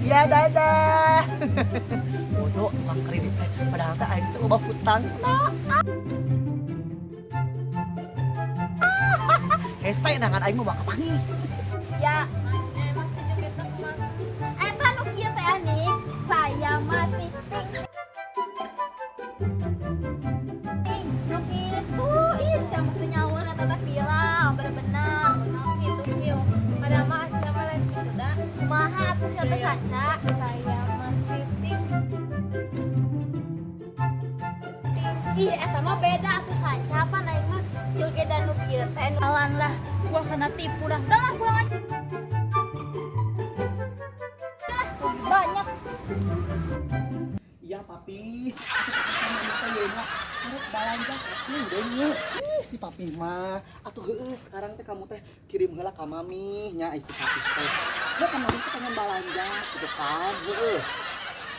Ya, dadah. Bodoh tukang kredit teh, padahal teh aing teh loba hutang. Nah. Hese nangan aing mah bakal panggih. Ya, Emang si joget teh kumaha? Eta nu kieu teh anik, saya masih ting. Ting, nu kitu, ih sia mah teu nyawa eta teh viral, bener-bener. Naon gitu kieu. Padahal mah aslinya mah lain kitu da. Kumaha atuh siapa Iya. sanca? Saya masih ting. Ting. Ih, eta mah beda atuh sanca apa naik mah jogedan nu kieu teh. Alan lah, gua kena tipu dah. Udah lah, pulang aja. Lah, banyak. Iya, Papi. Mami teh yeuna arek balanja nih deui. Ih, si Papi mah. Atuh heueuh sekarang teh kamu teh kirim heula ka Mami nya ai si Papi teh. Ya kan Mami teh pengen balanja gitu kan. Heueuh.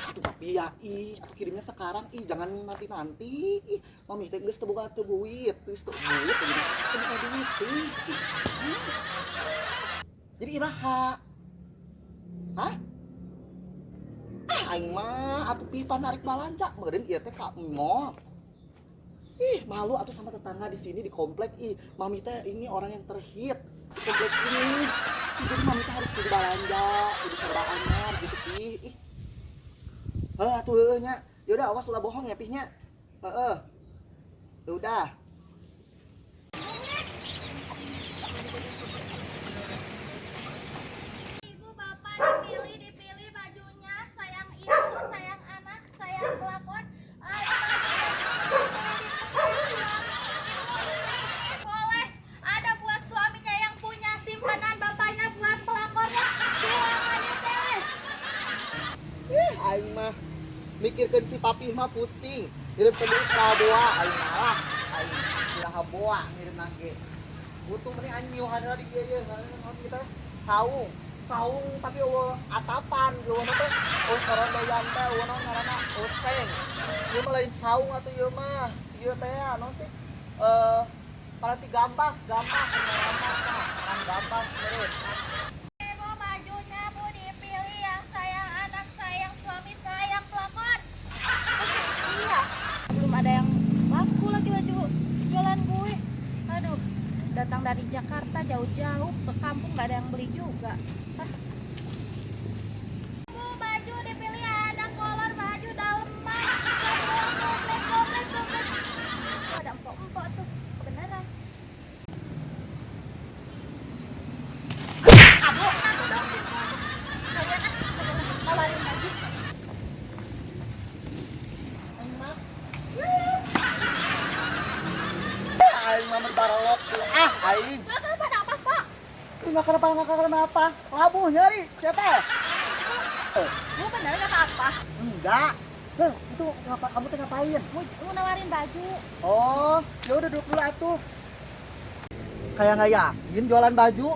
Atuh Papi ya ih, atuh kirimnya sekarang ih, jangan nanti-nanti. Ih, Mami teh geus teu boga teu duit, geus teu duit teu boga duit ih. Ih. Jadi iraha? Hah? Ah, aing mah atuh pipa narik balanja meureun ieu teh ka mall. Ih, malu atuh sama tetangga di sini di komplek ih. Mami teh ini orang yang terhit di komplek ini. Ih, jadi mami teh harus kudu balanja, kudu serba anyar gitu ih. Ih. Heuh atuh heueuh nya. Yaudah awas ulah bohong ya pih nya. Heeh. Ya udah. Ibu bapak dipilih, dipilih bajunya, sayang ibu, sayang anak, sayang pelakon. Ada baju dipilih, suami, ibu, istri ini boleh. Ada buat suaminya yang punya simpanan bapaknya buat pelakonnya. Silakan dipilih. Ih, aing mah mikirkeun si papi mah pusing. Ngirim ke duit ka boa aing malah. Aing iraha boa ngirim nage. Butuh mending aing miuhan heula di ieu ieu naon kita saung. Saung tapi eueuh atapan, eueuh mah teh eueuh sorondoyan teh eueuh naon ngaranna eueuh seng. Ieu mah lain saung atuh ieu mah. Ieu teh naon sih? Eh, paranti gambas, gambas ngaranna tah, kan gambas meureun. Ibu bajunya bu dipilih yang sayang anak, sayang suami, sayang pelakon. Iya. Belum ada yang laku lagi baju jualan gue. Aduh, datang dari Jakarta jauh-jauh ke kampung gak ada yang beli juga. Ah, Bu baju dipilih ada kolor baju daleman. Semua komplit komplit komplit. tuh ada empok-empok tuh. Kebenaran. Aduh, aku dong sih Bu. Kalian ah, kalian tawarin baju. Aing mah. Aing mah berbarolok tuh. Ah, aing. Gak kenapa apa? Nggak kenapa, nggak kenapa. Labuh nyari, siapa? Bu bener gak apa-apa. Enggak. Sel, itu ngapa kamu teh ngapain? Mau nawarin baju. Oh, ya udah duduk dulu atuh. Kayak nggak yakin jualan baju?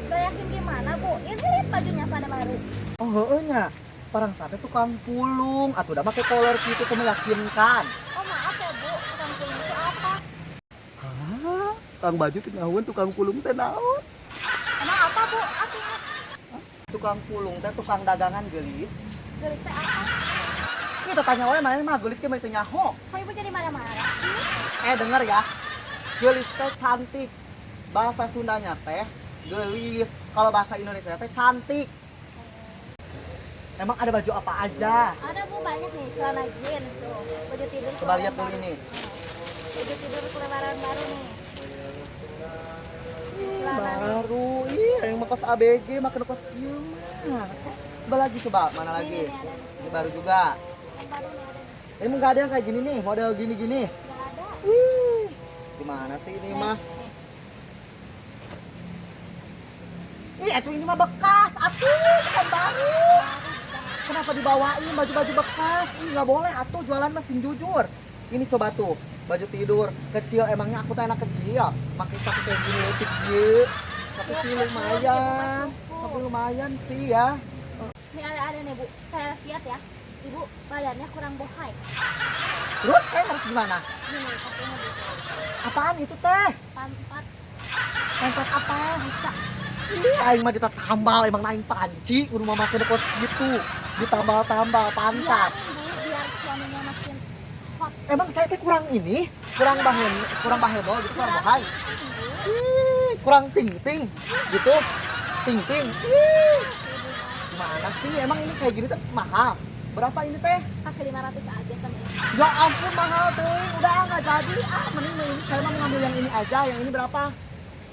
Gak yakin gimana bu? Ini lihat bajunya pada baru. Oh, heeh nya. Parang sate tukang pulung atuh udah make kolor gitu tuh meyakinkan. Oh maaf ya bu, tukang pulung itu apa? Hah? Tukang baju teh naon, tukang pulung teh naon? Emang apa bu? Artinya Tukang pulung teh tukang dagangan gelis. gelis teh apa? Kita tanya wae mana mah gelis ke teu nyaho. Kok ibu jadi marah-marah sih? Eh denger ya, gelis teh cantik. Bahasa Sundanya teh gelis. Kalau bahasa Indonesia teh cantik. Emang ada baju apa aja? Ada bu banyak nih celana jeans tuh, baju tidur. Coba lihat keluaran dulu baru. ini. Baju tidur keluaran baru nih. Celana nih. Baru, ih yang mah kos ABG, makan kos ieu mah. Coba lagi coba, mana Ini, lagi? nih, ada nih. Ini baru juga. Yang baru nih ada nih. Ini nggak ada yang kayak gini nih, model gini-gini. Nggak ada. Wih, gimana sih ini Nih, mah? nih. Ih, itu ini mah bekas, atuh, bukan baru. Kenapa dibawain baju-baju bekas? Ih, nggak boleh atuh jualan mah sing jujur. Ini coba tuh, baju tidur kecil, emangnya aku tuh anak kecil. Makin pakai kayak gini leutik ieu. Tapi sih Cukup, lumayan. cukup. Tapi lumayan sih ya. Nih ada nih bu, saya lihat ya. Ibu badannya kurang bohai. Terus saya harus gimana? Gini pakainya bu. Apaan itu teh? Pantat Pantat apa? bisa. Ih, aing mah ditambal, emang aing panci kudu mah make kos gitu. Ditambal-tambal pantat. Biarin, Bu, biar suaminya makin hot. Emang saya teh kurang ini, kurang bahen, kurang bahebol gitu, kurang bohai. Ting, Bu. Ih, kurang ting-ting gitu. Ting-ting. Ih, gimana sih? Emang ini kayak gini tuh mahal. Berapa ini teh? Kasih 500 aja sama ini. Ya ampun, mahal tuh. Udah nggak jadi. Ah, mending ini saya mau ngambil yang ini aja. Yang ini berapa?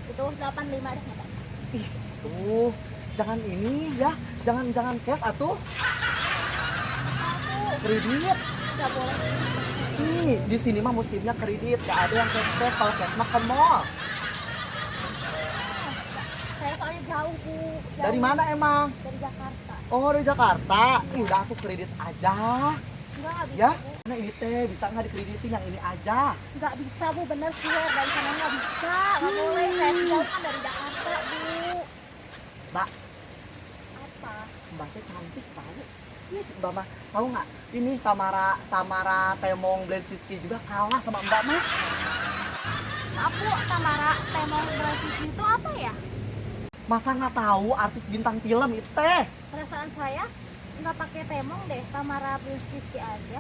Itu 85 deh, nggak apa-apa. Ih, tuh. Jangan ini ya. Jangan jangan cash atuh. Aku Kredit. nggak boleh. Ih, di sini mah musimnya kredit. Gak ada yang cash cash. Kalau cash mah ke mall. Saya soalnya jauh, Bu. Jauh. Dari mana emang? Dari Jakarta. Oh, dari Jakarta. Ih, udah aku kredit aja. Enggak bisa, Ya? Bu. Nah, ini teh bisa nggak dikreditin yang ini aja? Nggak bisa, Bu, bener swear dari sana nggak bisa. Nggak boleh. Saya jauh kan dari Jakarta, Bu. Mbak, Apa? mbaknya cantik banget. Ini si Mbak mah, tahu nggak? Ini Tamara Tamara Temong Blensiski juga kalah sama Mbak mah. Maaf, Bu, Tamara Temong Bransisi itu apa ya? Masa nggak tahu artis bintang film itu teh? Perasaan saya nggak pakai temong deh, Tamara Blinskiski aja.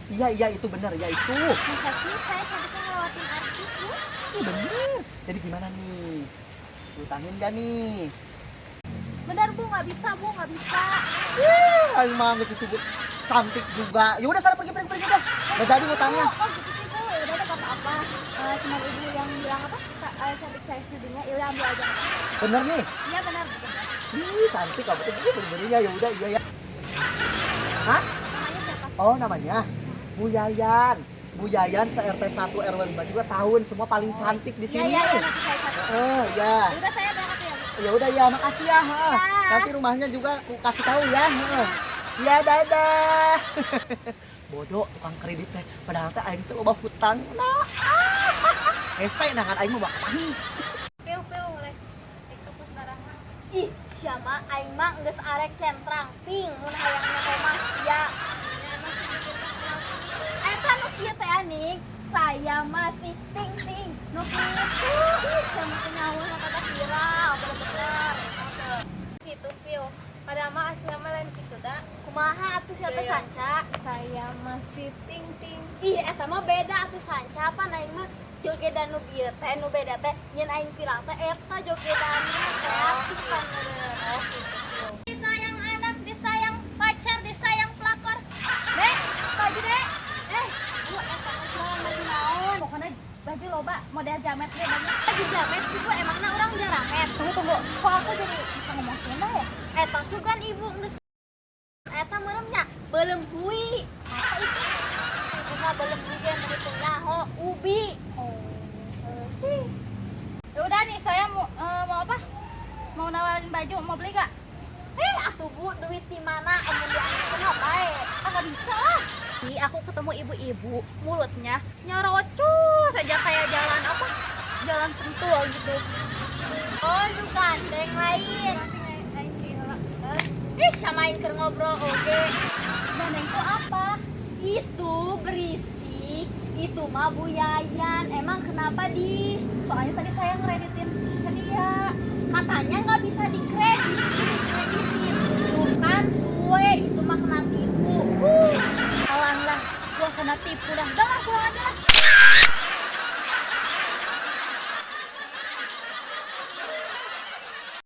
Iya iya, itu bener ya itu. Masa sih saya cantiknya ngelewatin artis, Bu? Iya bener. Jadi gimana nih? Utangin gak nih? Bener, Bu, nggak bisa, Bu, nggak bisa. Ih, aing mah nggak disebut cantik juga. Ya udah sana, pergi pergi pergi deh. Nggak jadi utangnya. Bu, oh gitu sih, Bu, ya udah deh, nggak apa-apa. Cuman ibu yang bilang apa? Cantik saya sedunia, ya udah ambil aja, nggak apa-apa. Bener nih. Iya benar, benar. Ih, cantik kamu tuh. Ih, bener-benernya ya udah iya ya. Hah? Namanya siapa? Oh, namanya Bu Yayan. Bu Yayan se RT 1 RW 5 juga tahun semua paling cantik di Iya sini. iya iya, nanti saya catat. Eh, ya. Ya udah, saya berangkat ya, Bu. Ya udah ya, makasih ya. Heeh. Ya. Nanti rumahnya juga aku kasih tahu ya. Heeh. Ya, dadah. Bodoh tukang kredit teh. Padahal teh aing teh loba hutang. Nah. Hese nah kan aing mah bakal nih. Piu piu rek rek tepus barangna. Ih, siapa aing mah geus arek centrang ping mun hayang nyaho sia. Eta nu kieu teh aning, saya masih ting ting nu kitu. Ih, siapa teh nyaho kata viral, bener-bener. Gitu, Pio. Padahal mah aslinya mah lain gitu da. Kumaha atuh siapa Iya. sanca? Saya masih ting ting. Ih, eta mah beda atuh sanca, apa aing mah jogedan nu bieu teh nu beda teh nyen aing viral teh eta jogedanna kreatif kan meureun. Oh gitu, Pio. Disayang anak, disayang pacar, disayang pelakor. Dek, baju dek. Eh, bu, eta mah jualan baju naon? Pokoknya baju loba model jamet ge banyak. Baju jamet sih, Bu, emangna urang jaramet. Tunggu tunggu, kok aku jadi bisa ngomong Sunda ya? Eta sugan ibu geus eta meureum nya beuleum hui. Apa itu? Ibu mah beuleum hui ge meuni teu nyaho, ubi. Oh, sih. Ya udah nih, saya mau mau apa? Mau nawarin baju, mau beli gak? Eh, atuh Bu, duit di mana? Amun diangkeun mah bae. Ah, nggak bisa lah. Ih, aku ketemu ibu-ibu, mulutnya nyerocos saja kayak jalan apa? Jalan Sentul gitu. Oh, lu gandeng lain. Ih, samain keur ngobrol oge. Gandeng itu apa? Itu berisik, itu mah Bu Yayan. Emang kenapa di? Soalnya tadi saya ngereditin ke dia. Katanya nggak bisa dikredit, itu dikreditin. Bukan suwe, itu mah kena tipu. Alang lah, gua kena tipu dah. Udah lah, pulang aja lah.